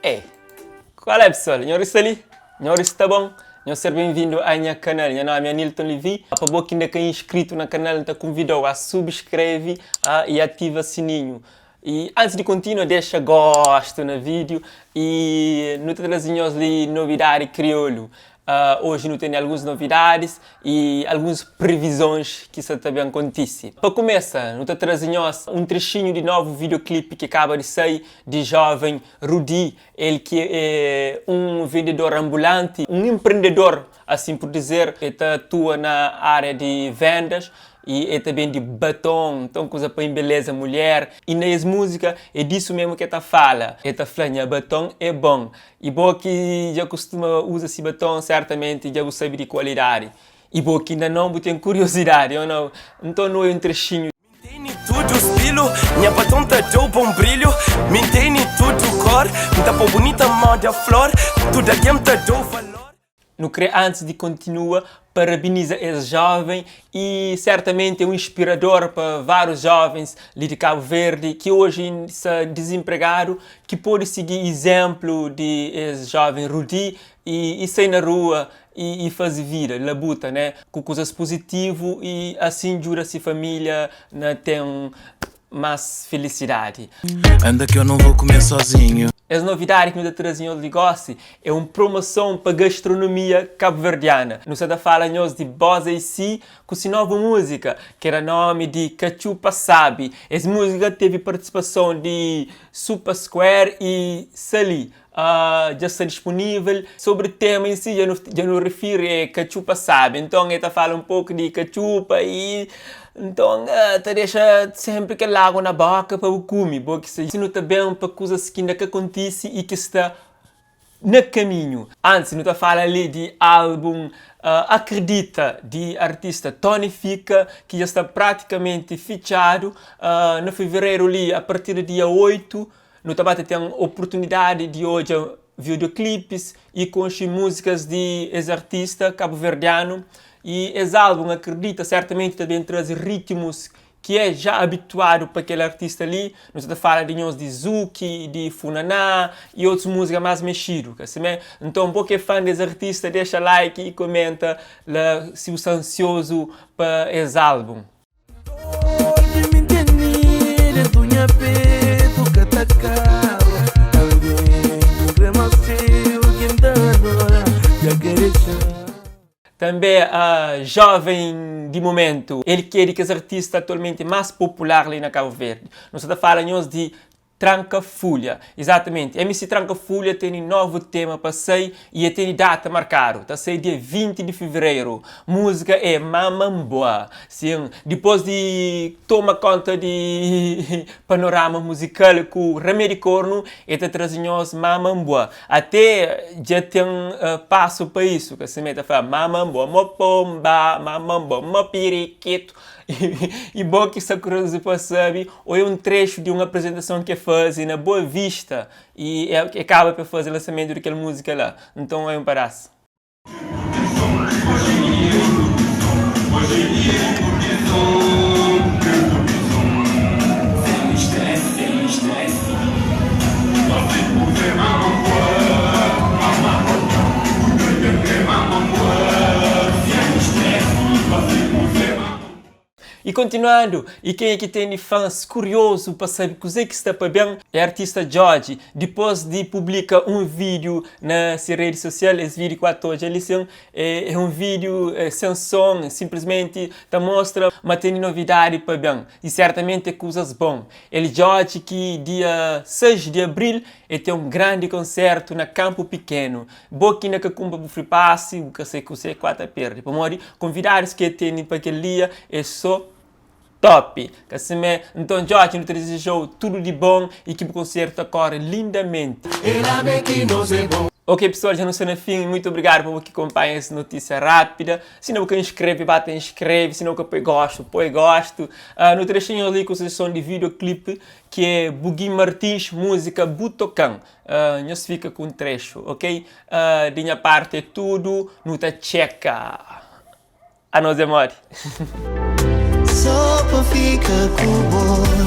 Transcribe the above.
Ei, qual é pessoal? Nhor sta li? Nhor sta bom? Nhor ser bem-vindo a nha canal. Nha nome é Anilton Levy. Pa bo ki inda ka inscrito na canal, nta convidau a subscreve e ativa sininho. E antes di continua, dexa gosto na vídeo e nu ta traze nhos li novidade crioulo. Oji nu tene alguns novidadis y alguns previzons ki sa ta ben kontise. Pa kumesa, nu ta traze nhos un trexinhu di novu videoclip ki kaba di sai di joven Rudy, el ki é un vendedor ambulanti, un empreendedor, asin pur dizer, el ta atua na ária di vendas y el ta bende baton, nton kuza pa embeleza mulher. Y na es múzika é disu mesmu ki el ta fala, el ta fla nha baton é bon. Y bo ki dja kustuma uza si baton, sertamenti dja bu sabe di kualidadi. Y bo ki inda nau, bu ten kuriozidadi, o nau? Nton nu oi un trexinhu. Mi teni tudu stilu, nha baton ta dau bon brilhu. Mi teni tudu kor, N ta pô bunita moda flor. Tudu algen ta dau valor. Nu kre antis di kontinua parabeniza es joven y sertamenti é un inspirador pa várius jovens li di Kabu Verdi ki oji sta dizinpregadu ki podi sigi izénplu di es joven Rudy y sai na rua y fazi vida, labuta né ku kuzas puzitivu y asin djuda si família na ten más felisidadi. Anda que eu não vou comer sozinho. Es novidadi ki nu ta traze nhos li gosi é un promoson pa gastronomia kabuverdiana. Nu sa ta fala nhos di Boza e Si ku si novu múzika ki era nomi di Katxupa Sabi. Es múzika tevi partisipason di Supa Square y Sali. Dja sta dispunível. Sobri tema em si dja nu dja nu rifiri é katxupa sabi. Nton el ta fala un poku di katxupa i nton ta dexa senpri kel agu na boka pa bu kume. Bo ki sta si nu ta ben pa kuzas ki inda ka kontise i ki sta na kaminhu. Antis nu ta fala li di albun Akredita di artista Tony Fika ki dja sta pratikamenti fitxadu. Na fevereru li a partir di dia 8 Nu ta ba ta ten oportunidadi di odja videoclipes y konxe múzikas di es artista kabuverdianu y es álbum akredita sertamenti ta ben traze ritmus ki é já abituadu pa kel artista li. Nu sa ta fala di nhos di Zouk, di Funaná y otus múzika más mexidu, ka simé? Nton bo ki é fan di es artista dexa like y komenta la si bu sta ansiozu pa es álbum. Tanbe joven di momentu, el ki é di kes artista atualmenti más popular li na Kabu Verdi. Nu sa ta fala nhos di Tranka Fulha. Izatamenti, MC Tranka Fulha tene novu tema pa sai y e tene data markadu, ta sai dia 20 di fevereiru. Múzika é Mama Mbua. Sin, dipôs di toma konta di panorama muzikal ku Ramedi Kornu, e ta traze nhos Mama Mbua. Ate dja ten pasu pa isu, ka sima e ta fla Mama Mbua mo ponba, mama mbua mo pirikitu. I bo ki sta kuriozu pa sabe, oia un trechu di un aprizentason ki e faze na Boa Vista i e kaba pa faze lansamentu di kel múzika la. Nton, oia un padás. E kontinuandu, e kenha ki tene fãs kuriozu pa sabe kuzê ki sta pa ben é artista Djodje. Dipôs di publika un vídiu na se redi sosial, es vídiu ki bu ata odja li sin é un vídiu sen son, sinplismenti ta mostra ma tene novidadi pa ben e sertamenti é kuzas bon. El Djodje ki dia 6 di abril el ten un grandi konsertu na Kampu Pikenu. Bo ki inda ka kunpra bu free pass, bu ka sai kuse ku ata perde, pamodi konvidadus ki el tene pa kel dia é so top. Ka simé? Nton Djodje nu ta dizejau tudu di bon y ki bu konsertu ta kore lindamenti. Ok pessoal dja nu sta na fin, muito obrigado pa bo ki konpanha es notísia rápida. Si inda bu ka inskreve ba ta inskreve, si inda bu ka poi gostu, poi gostu. Nu ta dexa nhos li ku sugestão di videoclip ki é Buguin Martins, múzika Bu Tokan. Nhos fika ku un trechu, ok? Di nha parti é tudu, nu ta txeka. Anos é modi? Só pa fika ku bo.